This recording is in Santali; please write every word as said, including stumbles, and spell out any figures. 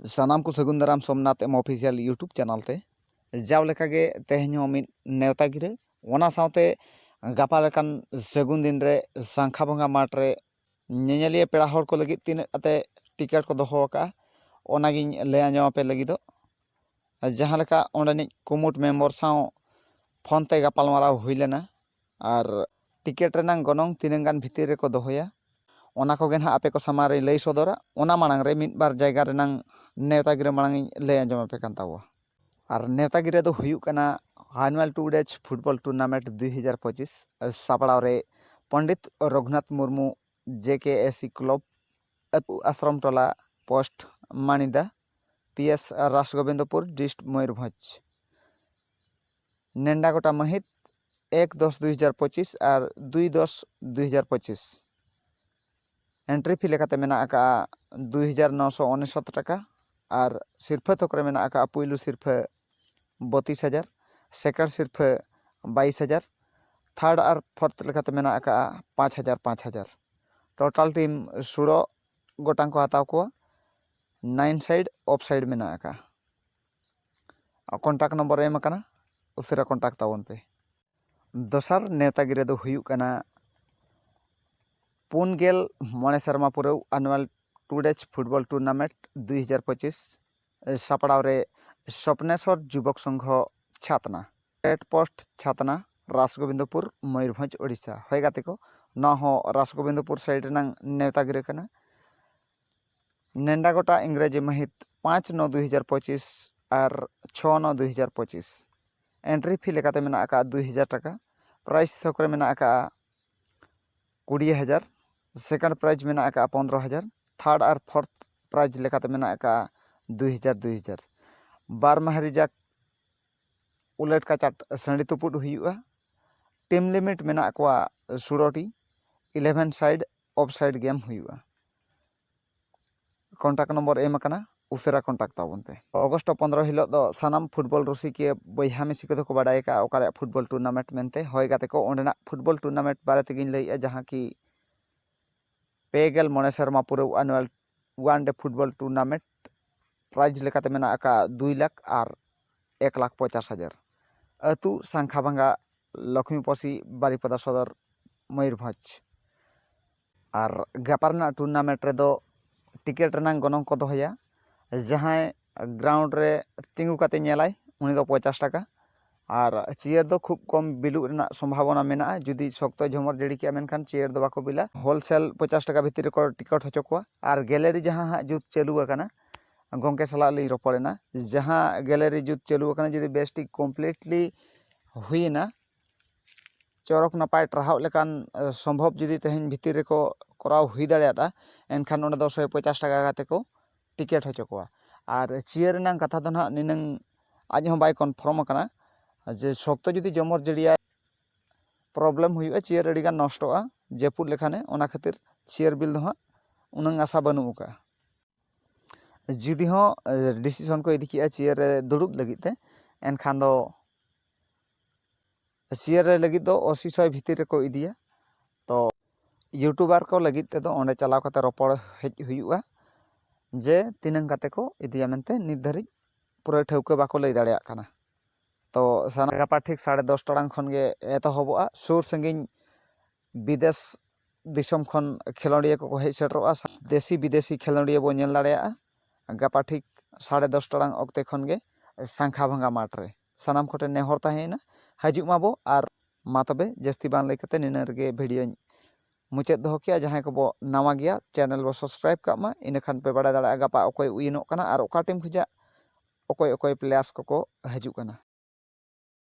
ᱥᱟᱱᱟᱢ ᱠᱚ ᱥᱟᱹᱜᱩᱱ ᱫᱟᱨᱟᱢ ᱥᱳᱢᱱᱟᱛᱷ ᱮᱢ ᱚᱯᱷᱤᱥᱤᱭᱟᱞ YouTube ᱪᱮᱱᱮᱞ ᱛᱮ᱾ ᱡᱟᱣ ᱞᱮᱠᱟᱜᱮ ᱛᱮᱦᱮᱧ ᱦᱚᱸ ᱢᱤᱫ ᱱᱮᱣᱛᱟ ᱜᱤᱨᱟᱹ, ᱚᱱᱟ ᱥᱟᱶᱛᱮ ᱜᱟᱯᱟ ᱞᱮᱠᱟᱱ ᱥᱟᱹᱜᱩᱱ ᱫᱤᱱ ᱨᱮ ᱥᱟᱝᱠᱷᱟ ᱵᱚᱸᱜᱟ ᱢᱟᱴᱷ ᱨᱮ ᱧᱮᱧᱮᱞᱤᱭᱟᱹ ᱯᱮᱲᱟ ᱦᱚᱲ ᱠᱚ ᱞᱟᱹᱜᱤᱫ ᱛᱤᱱᱟᱹᱜ ᱠᱟᱛᱮ ᱴᱤᱠᱤᱴ ᱠᱚ ᱫᱚᱦᱚ ᱟᱠᱟᱫᱼᱟ, ᱚᱱᱟᱜᱤᱧ ᱞᱟᱹᱭ ᱟᱸᱡᱚᱢ ᱟᱯᱮ ᱞᱟᱹᱜᱤᱫᱚᱜ᱾ ᱡᱟᱦᱟᱸ ᱞᱮᱠᱟ ᱚᱸᱰᱮᱱᱤᱡ ᱠᱩᱢᱩᱴ ᱢᱮᱢᱵᱚᱨ ᱥᱟᱶ ᱯᱷᱳᱱ ᱛᱮ ᱜᱟᱯᱟᱞᱢᱟᱨᱟᱣ ᱦᱩᱭ ᱞᱮᱱᱟ, ᱟᱨ ᱴᱤᱠᱤᱴ ᱨᱮᱱᱟᱝ ᱜᱚᱱᱚᱝ ᱛᱤᱱᱟᱹᱝ ᱜᱟᱱ ᱵᱷᱤᱛᱤᱨ ᱨᱮᱠᱚ ᱫᱚᱦᱚᱭᱟ, ᱚᱱᱟ ᱠᱚᱜᱮ ᱱᱟᱦᱟᱜ ᱟᱯᱮ ᱠᱚ ᱥᱟᱢᱟᱝ ᱨᱮᱧ ᱞᱟᱹᱭ ᱥᱚᱫᱚᱨᱟ᱾ ᱚᱱᱟ ᱢᱟᱲᱟᱝ ᱨᱮ ᱢᱤᱫ ᱵᱟᱨ ᱡᱟᱭᱜᱟ ᱨᱮᱱᱟᱝ ᱱᱮᱣᱛᱟ ᱜᱤᱨᱟᱹ ᱢᱟᱲᱟᱝ ᱤᱧ ᱞᱟᱹᱭ ᱟᱸᱡᱚᱢ ᱟᱯᱮ ᱠᱟᱱ ᱛᱟᱵᱚᱣᱟ᱾ ᱟᱨ ᱱᱮᱣᱛᱟ ᱜᱤᱨᱟᱹ ᱫᱚ ᱦᱩᱭᱩᱜ ᱠᱟᱱᱟ annual two day football tournament ᱫᱩᱭ ᱦᱟᱡᱟᱨ ᱯᱚᱸᱪᱤᱥ, ᱥᱟᱯᱲᱟᱣ ᱨᱮ ᱯᱚᱱᱰᱤᱛ ᱨᱚᱜᱷᱩᱱᱟᱛᱷ ᱢᱩᱨᱢᱩ, ᱡᱮ ᱠᱮ ᱮᱥ ᱥᱤ ᱠᱞᱚᱵᱽ, ᱟᱹᱛᱩ ᱟᱥᱨᱚᱢ ᱴᱚᱞᱟ, post Manida, P S Rasgovindpur, dist Mayurbhanj. ᱱᱮᱰᱟ ᱜᱚᱴᱟ ᱢᱟᱹᱦᱤᱛ ᱮᱠ ᱫᱚᱥ ᱫᱩᱭ ᱦᱟᱡᱟᱨ ᱯᱚᱸᱪᱤᱥ ᱟᱨ ᱫᱩᱭ ᱫᱚᱥ ᱫᱩᱭ ᱦᱟᱡᱟᱨ ᱯᱚᱸᱪᱤᱥ᱾ ᱮᱱᱴᱨᱤ ᱯᱷᱤ ᱞᱮᱠᱟᱛᱮ ᱢᱮᱱᱟᱜ ᱟᱠᱟᱫᱼᱟ ᱫᱩᱭ ᱦᱟᱡᱟᱨ ᱱᱚᱥᱚ ᱩᱱᱤᱥᱚᱛ ᱴᱟᱠᱟ, ᱟᱨ ᱥᱤᱨᱯᱷᱟᱹ ᱛᱷᱚᱠ ᱨᱮ ᱢᱮᱱᱟᱜ ᱟᱠᱟᱫᱼᱟ ᱯᱩᱭᱞᱩ ᱥᱤᱨᱯᱷᱟᱹ ᱵᱚᱛᱤᱥ ᱦᱟᱡᱟᱨ, ᱥᱮᱠᱮᱱᱰ ᱥᱤᱨᱯᱷᱟᱹ ᱵᱟᱭᱤᱥ ᱦᱟᱡᱟᱨ, ᱛᱷᱟᱨᱰ ᱟᱨ ᱯᱷᱳᱨᱛᱷ ᱞᱮᱠᱟᱛᱮ ᱢᱮᱱᱟᱜ ᱟᱠᱟᱫᱼᱟ ᱯᱟᱸᱪ ᱦᱟᱡᱟᱨ, ᱯᱟᱸᱪ ᱦᱟᱡᱟᱨ᱾ ᱴᱳᱴᱟᱞ ᱴᱤᱢ ᱥᱳᱞᱳ ᱜᱚᱴᱟᱝ ᱠᱚ ᱦᱟᱛᱟᱣ ᱠᱚᱣᱟ᱾ ᱱᱟᱭᱤᱱ ᱥᱟᱭᱤᱰ ᱚᱯᱷ ᱥᱟᱭᱤᱰ ᱢᱮᱱᱟᱜ ᱟᱠᱟᱫᱼᱟ᱾ ᱠᱚᱱᱴᱟᱠᱴ ᱱᱚᱢᱵᱚᱨ ᱮᱢ ᱟᱠᱟᱱᱟ, ᱩᱥᱟᱹᱨᱟ ᱠᱚᱱᱴᱟᱠᱴ ᱛᱟᱵᱚᱱ ᱯᱮ᱾ ᱫᱚᱥᱟᱨ ᱱᱮᱣᱛᱟ ᱜᱤᱨᱟᱹ ᱫᱚ ᱦᱩᱭᱩᱜ ᱠᱟᱱᱟ ᱯᱩᱱ ᱜᱮᱞ ᱢᱚᱬᱮ ᱥᱮᱨᱢᱟ ᱯᱩᱨᱟᱹᱣ annual two day football tournament ᱫᱩᱭ ᱦᱟᱡᱟᱨ ᱯᱚᱸᱪᱤᱥ, ᱥᱟᱯᱲᱟᱣ ᱨᱮ ᱥᱚᱯᱱᱮᱥᱚᱨ ᱡᱩᱵᱚᱠ ᱥᱚᱝᱜᱷᱚ ᱪᱷᱟᱛᱱᱟ, ᱨᱮᱰ ᱯᱳᱥᱴ ᱪᱷᱟᱛᱱᱟ, ᱨᱟᱥᱜᱳᱵᱤᱱᱫᱚᱯᱩᱨ, ᱢᱚᱭᱩᱨᱵᱷᱚᱸᱡᱽ, ᱳᱰᱤᱥᱟ᱾ ᱦᱳᱭ ᱜᱟᱛᱮ ᱠᱚ, ᱱᱚᱣᱟ ᱦᱚᱸ ᱨᱟᱥᱜᱳᱵᱤᱱᱫᱚᱯᱩᱨ ᱥᱟᱭᱤᱰ ᱨᱮᱱᱟᱝ ᱱᱮᱣᱛᱟ ᱜᱤᱨᱟᱹ ᱠᱟᱱᱟ᱾ ᱱᱮᱰᱟ ᱜᱚᱴᱟ ᱤᱝᱨᱮᱡᱤ ᱢᱟᱹᱦᱤᱛ ᱯᱟᱸᱪ ᱱᱚ ᱫᱩᱭ ᱦᱟᱡᱟᱨ ᱯᱚᱸᱪᱤᱥ ᱟᱨ ᱪᱷᱚ ᱱᱚ ᱫᱩᱭ ᱦᱟᱡᱟᱨ ᱯᱚᱸᱪᱤᱥ᱾ ᱮᱱᱴᱨᱤ ᱯᱷᱤ ᱞᱮᱠᱟᱛᱮ ᱢᱮᱱᱟᱜ ᱟᱠᱟᱫᱼᱟ ᱫᱩᱭ ᱦᱟᱡᱟᱨ ᱴᱟᱠᱟ᱾ ᱯᱨᱟᱭᱤᱡᱽ ᱛᱷᱚᱠ ᱨᱮ ᱢᱮᱱᱟᱜ ᱟᱠᱟᱫᱼᱟ ᱠᱩᱲᱤ ᱦᱟᱡᱟᱨ᱾ ᱥᱮᱠᱮᱱᱰ ᱯᱨᱟᱭᱤᱡᱽ ᱢᱮᱱᱟᱜ ᱟᱠᱟᱫᱼᱟ ᱯᱚᱱᱫᱽᱨᱚ ᱦᱟᱡᱟᱨ᱾ ᱛᱷᱟᱨᱰ ᱟᱨ ᱯᱷᱳᱨᱛᱷ ᱯᱨᱟᱭᱤᱡᱽ ᱞᱮᱠᱟᱛᱮ ᱢᱮᱱᱟᱜ ᱟᱠᱟᱫᱼᱟ ᱫᱩᱭ ᱦᱟᱡᱟᱨ, ᱫᱩᱭ ᱦᱟᱡᱟᱨ᱾ ᱵᱟᱨ ᱢᱟᱦᱟ ᱨᱤᱡᱟᱠ ᱩᱞᱟᱹᱴ ᱠᱟᱪᱟᱴ ᱥᱟᱺᱰᱤ ᱛᱩᱯᱩᱫ ᱦᱩᱭᱩᱜᱼᱟ᱾ ᱴᱤᱢ ᱞᱤᱢᱤᱴ ᱢᱮᱱᱟᱜ ᱠᱚᱣᱟ ᱥᱳᱞᱳ ᱴᱤ, eleven side of side game ᱦᱩᱭᱩᱜᱼᱟ᱾ ᱠᱚᱱᱴᱟᱠᱴ ᱱᱚᱢᱵᱚᱨ ᱮᱢ ᱟᱠᱟᱱᱟ, ᱩᱥᱟᱹᱨᱟ ᱠᱚᱱᱴᱟᱠᱴ ᱛᱟᱵᱚᱱ ᱯᱮ᱾ ᱚᱜᱚᱥᱴ ᱯᱚᱱᱫᱽᱨᱚ ᱦᱤᱞᱳᱜ ᱫᱚ ᱥᱟᱱᱟᱢ ᱯᱷᱩᱴᱵᱚᱞ ᱨᱩᱥᱤᱠᱤᱭᱟᱹ ᱵᱚᱭᱦᱟ ᱢᱤᱥᱤ ᱠᱚᱫᱚ ᱠᱚ ᱵᱟᱰᱟᱭ ᱟᱠᱟᱫᱼᱟ ᱚᱠᱟ ᱨᱮᱭᱟᱜ ᱯᱷᱩᱴᱵᱚᱞ ᱴᱩᱨᱱᱟᱢᱮᱱᱴ ᱢᱮᱱᱛᱮ᱾ ᱦᱳᱭ ᱜᱟᱛᱮ ᱠᱚ, ᱚᱸᱰᱮᱱᱟᱜ ᱯᱷᱩᱴᱵᱚᱞ ᱴᱩᱨᱱᱟᱢᱮᱱᱴ ᱵᱟᱨᱮ ᱛᱮᱜᱮᱧ ᱞᱟᱹᱭᱮᱫᱼᱟ, ᱡᱟᱦᱟᱸ ᱠᱤ ᱯᱮ ᱜᱮᱞ ᱢᱚᱬᱮ ᱥᱮᱨᱢᱟ ᱯᱩᱨᱟᱹᱣ annual one day football tournament prize ᱞᱮᱠᱟᱛᱮ ᱢᱮᱱᱟᱜ ᱟᱠᱟᱫ ᱫᱩᱭ ᱞᱟᱠᱷ ᱟᱨ ᱮᱠ ᱞᱟᱠᱷ ᱯᱚᱪᱟᱥ ᱦᱟᱡᱟᱨ᱾ ᱟᱹᱛᱩ ᱥᱟᱝᱠᱷᱟᱵᱷᱟᱸᱜᱟ, ᱞᱚᱠᱷᱢᱤᱯᱚᱥᱤ, ᱵᱟᱨᱤᱯᱟᱫᱟ ᱥᱚᱫᱚᱨ, ᱢᱚᱭᱩᱨᱵᱷᱚᱸᱡᱽ᱾ ᱟᱨ ᱜᱟᱯᱟ ᱨᱮᱱᱟᱜ ᱴᱩᱨᱱᱟᱢᱮᱱᱴ ᱨᱮᱫᱚ ᱴᱤᱠᱤᱴ ᱨᱮᱱᱟᱜ ᱜᱚᱱᱚᱝ ᱠᱚ ᱫᱚᱦᱚᱭᱟ, ᱡᱟᱦᱟᱸᱭ ᱜᱨᱟᱣᱩᱱᱰ ᱨᱮ ᱛᱤᱸᱜᱩ ᱠᱟᱛᱮ ᱧᱮᱞᱟᱭ, ᱩᱱᱤ ᱫᱚ ᱯᱚᱧᱪᱟᱥ ᱴᱟᱠᱟ᱾ ᱟᱨ ᱪᱮᱭᱟᱨ ᱫᱚ ᱠᱷᱩᱵ ᱠᱚᱢ ᱵᱤᱞᱩᱜ ᱨᱮᱱᱟᱜ ᱥᱚᱢᱵᱷᱟᱵᱚᱱᱟ ᱢᱮᱱᱟᱜᱼᱟ᱾ ᱡᱩᱫᱤ ᱥᱚᱠᱛᱚ ᱡᱷᱚᱢᱚᱨ ᱡᱟᱹᱲᱤ ᱠᱮᱜᱼᱟ, ᱢᱮᱱᱠᱷᱟᱱ ᱪᱮᱭᱟᱨ ᱫᱚ ᱵᱟᱠᱚ ᱵᱤᱞᱟ᱾ ᱦᱳᱞᱥᱮᱞ ᱯᱚᱧᱪᱟᱥ ᱴᱟᱠᱟ ᱵᱷᱤᱛᱤᱨ ᱨᱮᱠᱚ ᱴᱤᱠᱤᱴ ᱦᱚᱪᱚ ᱠᱚᱣᱟ᱾ ᱟᱨ ᱜᱮᱞᱟᱨᱤ ᱡᱟᱦᱟᱸ ᱦᱟᱸᱜ ᱡᱩᱛ ᱪᱟᱹᱞᱩ ᱟᱠᱟᱱᱟ, ᱜᱚᱢᱠᱮ ᱥᱟᱞᱟᱜ ᱞᱤᱧ ᱨᱚᱯᱚᱲ ᱮᱱᱟ, ᱡᱟᱦᱟᱸ ᱜᱮᱞᱟᱨᱤ ᱡᱩᱛ ᱪᱟᱹᱞᱩ ᱟᱠᱟᱱᱟ, ᱡᱩᱫᱤ ᱵᱮᱥ ᱴᱷᱤᱠ ᱠᱚᱢᱯᱞᱤᱴᱞᱤ ᱦᱩᱭᱮᱱᱟ, ᱪᱚᱨᱚᱠ ᱱᱟᱯᱟᱭ ᱴᱟᱨᱦᱟᱣ ᱞᱮᱠᱟᱱ, ᱮ, ᱥᱚᱢᱵᱷᱚᱵ ᱡᱩᱫᱤ ᱛᱮᱦᱮᱧ ᱵᱷᱤᱛᱤᱨ ᱨᱮᱠᱚ ᱠᱚᱨᱟᱣ ᱦᱩᱭ ᱫᱟᱲᱮᱭᱟᱫᱼᱟ, ᱮᱱᱠᱷᱟᱱ ᱚᱸᱰᱮ ᱫᱚ ᱥᱚᱭ ᱯᱚᱪᱟᱥ ᱴᱟᱠᱟ ᱠᱟᱛᱮ ᱠᱚ ᱴᱤᱠᱤᱴ ᱦᱚᱪᱚ ᱠᱚᱣᱟ᱾ ᱟᱨ ᱪᱮᱭᱟᱨ ᱨᱮᱱᱟᱜ ᱠᱟᱛᱷᱟ ᱫᱚ ᱱᱟᱦᱟᱜ ᱱᱤᱱᱟᱹᱝ ᱟᱡ ᱦᱚᱸ ᱵᱟᱭ ᱠᱚᱱᱯᱷᱟᱨᱢ ᱟᱠᱟᱱᱟ, ᱡᱮ ᱥᱚᱠᱛᱚ ᱡᱩᱫᱤ ᱡᱚᱢᱚᱨ ᱡᱟᱹᱲᱤᱭᱟᱭ, ᱯᱨᱚᱵᱞᱮᱢ ᱦᱩᱭᱩᱜᱼᱟ, ᱪᱮᱭᱟᱨ ᱟᱹᱰᱤᱜᱟᱱ ᱱᱚᱥᱴᱚᱜᱼᱟ ᱡᱟᱹᱯᱩᱫ ᱞᱮᱠᱷᱟᱱᱮ᱾ ᱚᱱᱟ ᱠᱷᱟᱹᱛᱤᱨ ᱪᱮᱭᱟᱨ ᱵᱤᱞ ᱫᱚ ᱦᱟᱸᱜ ᱩᱱᱟᱹᱝ ᱟᱥᱟ ᱵᱟᱹᱱᱩᱜ ᱟᱠᱟᱫᱼᱟ᱾ ᱡᱩᱫᱤ ᱦᱚᱸ, ᱮ, ᱰᱤᱥᱤᱥᱚᱱ ᱠᱚ ᱤᱫᱤ ᱠᱮᱜᱼᱟ ᱪᱮᱭᱟᱨ ᱨᱮ ᱫᱩᱲᱩᱵ ᱞᱟᱹᱜᱤᱫ ᱛᱮ, ᱮᱱᱠᱷᱟᱱ ᱫᱚ ᱪᱮᱭᱟᱨ ᱨᱮ ᱞᱟᱹᱜᱤᱫ ᱫᱚ ᱚᱥᱤ ᱥᱚᱭ ᱵᱷᱤᱛᱤᱨ ᱨᱮᱠᱚ ᱤᱫᱤᱭᱟ᱾ ᱛᱚ ᱤᱭᱩᱴᱩᱵᱟᱨ ᱠᱚ ᱞᱟᱹᱜᱤᱫ ᱛᱮᱫᱚ ᱚᱸᱰᱮ ᱪᱟᱞᱟᱣ ᱠᱟᱛᱮ ᱨᱚᱯᱚᱲ ᱦᱮᱡ ᱦᱩᱭᱩᱜᱼᱟ ᱡᱮ ᱛᱤᱱᱟᱹᱝ ᱠᱟᱛᱮ ᱠᱚ ᱤᱫᱤᱭᱟ ᱢᱮᱱᱛᱮ᱾ ᱱᱤᱛ ᱫᱷᱟᱹᱨᱤᱡ ᱯᱩᱨᱟᱹ ᱴᱷᱟᱹᱣᱠᱟᱹ ᱵᱟᱠᱚ ᱞᱟᱹᱭ ᱫᱟᱲᱮᱭᱟᱜ ᱠᱟᱱᱟ᱾ ᱛᱚ ᱥᱟᱱᱟᱢ ᱜᱟᱯᱟ ᱴᱷᱤᱠ ᱥᱟᱲᱮ ᱫᱚᱥ ᱴᱟᱲᱟᱝ ᱠᱷᱚᱱ ᱜᱮ ᱮᱛᱚᱦᱚᱵᱚᱜᱼᱟ᱾ ᱥᱩᱨ ᱥᱟᱺᱜᱤᱧ ᱵᱤᱫᱮᱥ ᱫᱤᱥᱚᱢ ᱠᱷᱚᱱ ᱠᱷᱮᱞᱳᱰᱤᱭᱟᱹ ᱠᱚᱠᱚ ᱦᱮᱡ ᱥᱮᱴᱮᱨᱚᱜᱼᱟ᱾ ᱫᱮᱥᱤ ᱵᱤᱫᱮᱥᱤ ᱠᱷᱮᱞᱳᱰᱤᱭᱟᱹ ᱵᱚ ᱧᱮᱞ ᱫᱟᱲᱮᱭᱟᱜᱼᱟ᱾ ᱜᱟᱯᱟ ᱴᱷᱤᱠ ᱥᱟᱲᱮ ᱫᱚᱥ ᱴᱟᱲᱟᱝ ᱚᱠᱛᱮ ᱠᱷᱚᱱ ᱜᱮ ᱥᱟᱝᱠᱷᱟ ᱵᱷᱟᱸᱜᱟ ᱢᱟᱴᱷ ᱨᱮ᱾ ᱥᱟᱱᱟᱢ ᱠᱚᱴᱷᱮᱱ ᱱᱮᱦᱚᱨ ᱛᱟᱦᱮᱸᱭᱮᱱᱟ, ᱦᱤᱡᱩᱜ ᱢᱟᱵᱚ᱾ ᱟᱨ ᱢᱟ ᱛᱚᱵᱮ, ᱡᱟᱹᱥᱛᱤ ᱵᱟᱝ ᱞᱟᱹᱭ ᱠᱟᱛᱮ ᱱᱤᱱᱟᱹᱜ ᱨᱮᱜᱮ ᱵᱷᱤᱰᱤᱭᱳᱧ ᱢᱩᱪᱟᱹᱫ ᱫᱚᱦᱚ ᱠᱮᱜᱼᱟ᱾ ᱡᱟᱦᱟᱸᱭ ᱠᱚᱵᱚ ᱱᱟᱣᱟ ᱜᱮᱭᱟ, ᱪᱮᱱᱮᱞ ᱵᱚ ᱥᱟᱵᱥᱠᱨᱟᱭᱤᱵᱽ ᱠᱟᱜ ᱢᱟ, ᱤᱱᱟᱹᱠᱷᱟᱱ ᱯᱮ ᱵᱟᱲᱟᱭ ᱫᱟᱲᱮᱭᱟᱜᱼᱟ ᱜᱟᱯᱟ ᱚᱠᱚᱭ ᱩᱭᱤᱱᱚᱜ ᱠᱟᱱᱟ ᱟᱨ ᱚᱠᱟ ᱴᱤᱢ ᱠᱷᱚᱱᱟᱜ ᱚᱠᱚᱭ ᱚᱠᱚᱭ ᱯᱞᱮᱭᱟᱨᱥ ᱠᱚᱠᱚ ᱦᱤᱡᱩᱜ ᱠᱟᱱᱟ᱾